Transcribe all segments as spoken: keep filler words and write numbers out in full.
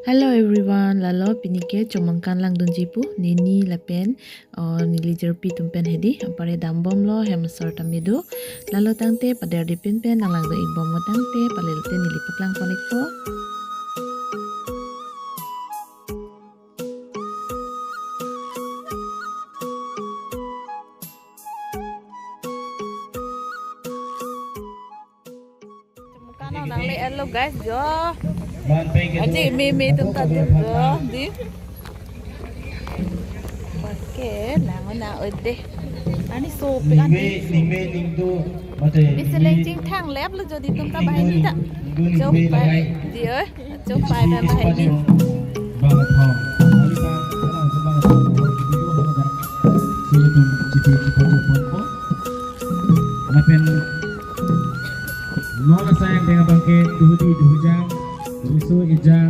Hello everyone, lalo pini ke chomangkan langdunji pu, neni lapen, oh, neli jirpi atum pen hedi, apare dambomlo hem asor tame do. Lalo tangte paderdepin pen nang langdun-ikbom tangte, palelote neli paklang pon-ikpo. Chomangkan nangle-etlo guys jo. Aji meme atum ta dun jo, di. Oke, nang nang ode. Ani sopik ani. Ningve, ningve ningdu mate. Misi leng chingthang leplo jo di atum ta banghini ta. Ningdu ningve. Chopai, di oi. Chopai ba banghini. Bang thong. Kali ta, kali ta bang thong. Video hana dak. Sini tum chipi chipi chipi pon ko. Lapen non asai abang ke duhudi duhujang, riso ejang,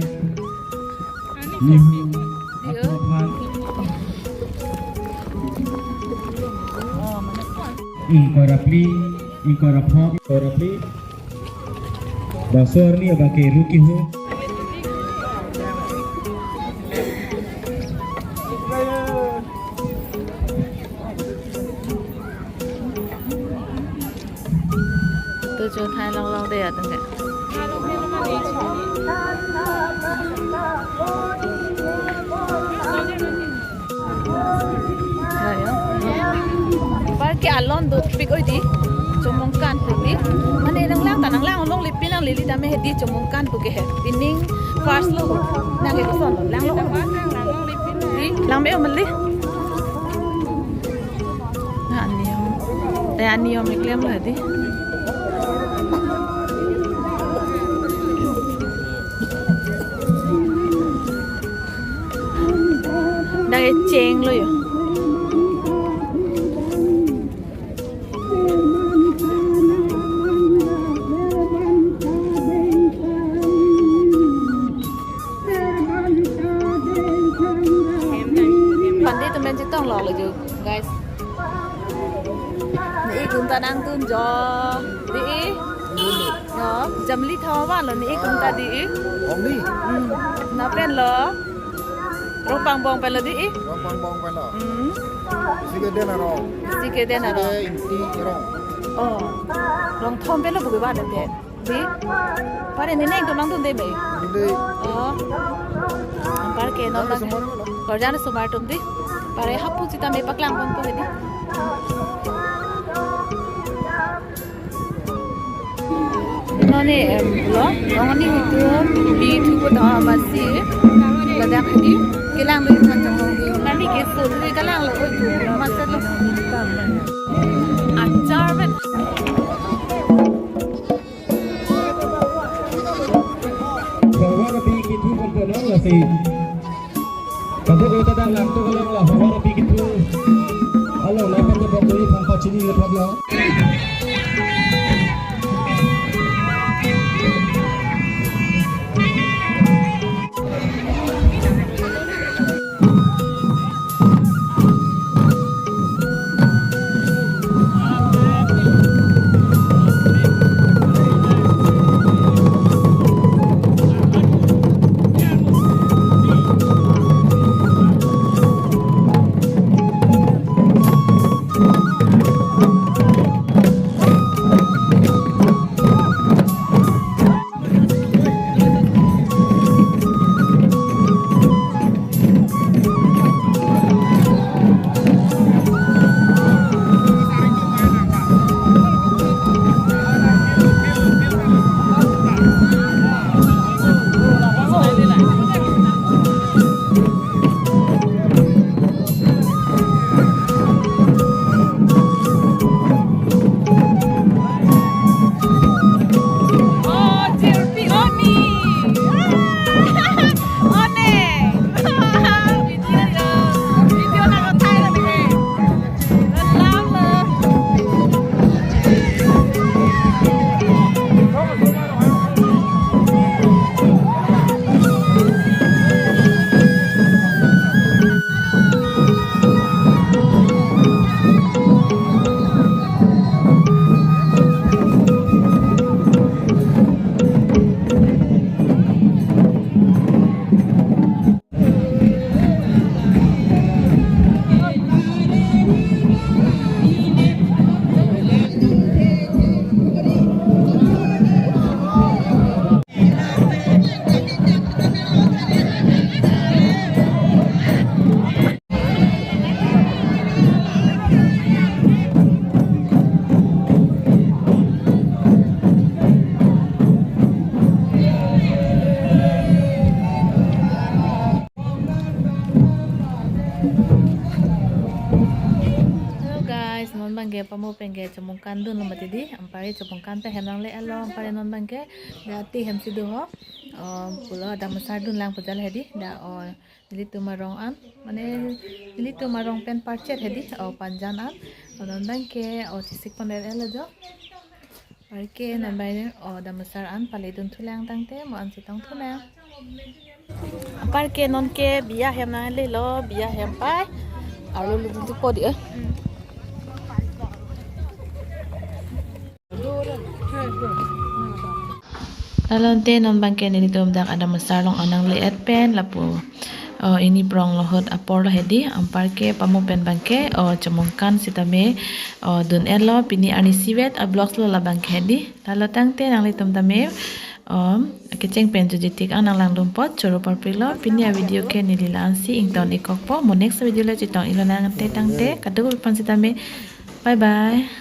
nihu, atophan. Ingkoi ra phli, ingkoi ra pho, ingkoi ra phli. Bangso arni abang ke ruki hu. Tu jo thai long long de ya tung ke. Ayo. Parke alon dopik oi di. Chomangkan pu di. Mane nang lang ta nang lang longle pin nanglele tame hedi chomangkan pu ke he. Pining first lo. Nang ke koson langlo. Di, lang be mali. Nani om. Te ani om iklemlo di. Dak e chenglo yo. Pandit atum pen chetong lo lo jo, guys. Ne-ik atum ta nangdun jo. Di-i. Yo, jamli thawa lo ne-ik atum ta di-i. Ong ni? Hmm. Lapen lo. Rongpangbong pen lo di-i. Rongpangbong pen lo. Hmm. Isi ke den arong. Isi ke den arong. Isi ke Ingti arong. Oh. Rongthom pen lo buke ba nete. Di. Pare ne neng atum nangdunde me. Dun de. Oh. Anparke non bang. Sumar lo. Korjan sumar atum di. Pare hapu sita me paklang ponpo hedi. Non ne, em, lo, non ne hitu, bi thu ko tha masi, ladak hedi, kelang do than tong di, nani ke so, di kelang lo, oi, master lo. Achar pen. Havar api kethu kan tenang lasi. Kadokave ta dang langtuk along la havar api kethu. Along la pen tebok doi phan pachini le phablo. Ke pamo pen ke chomongkan dunlo mati di, anparke chomongkan pen hem nangle-etlo, anparke non abangke, dak ati hem si do ho, o, pulo adam asar dunlang pu jal hedi, dak o, nelitum arong an, mane nelitum arong pen parchet hedi, o, panjan an, o, non abangke, o, chesik pon-et-etlo jo. Anparke non abang, o, adam asar an pale dun thulang tangte, mo an chetong thulang. Anparke non ke biya hem nanglelo, biya hem pai. Arlo lutun thupo di, eh. Lalo tangte non abangke nelitum dak adam asar along nangle-et pen lapu, o, ini prong lo ahut apor lo hedi, anparke pamo pen abangke, o, chomongkan sitame, o, dun-etlo, pini arni isivet a-vlogs lo labangke hedi. Lalo tangte nanglitum tame, o, kecheng pen jujitik an nanglangdun apot choro parpiklo, pini a-video ke neli la-an si ington-ik kokpo, mo next video le chetong-ik lonang, ante tangte kadokave aphan sitame, bye bye.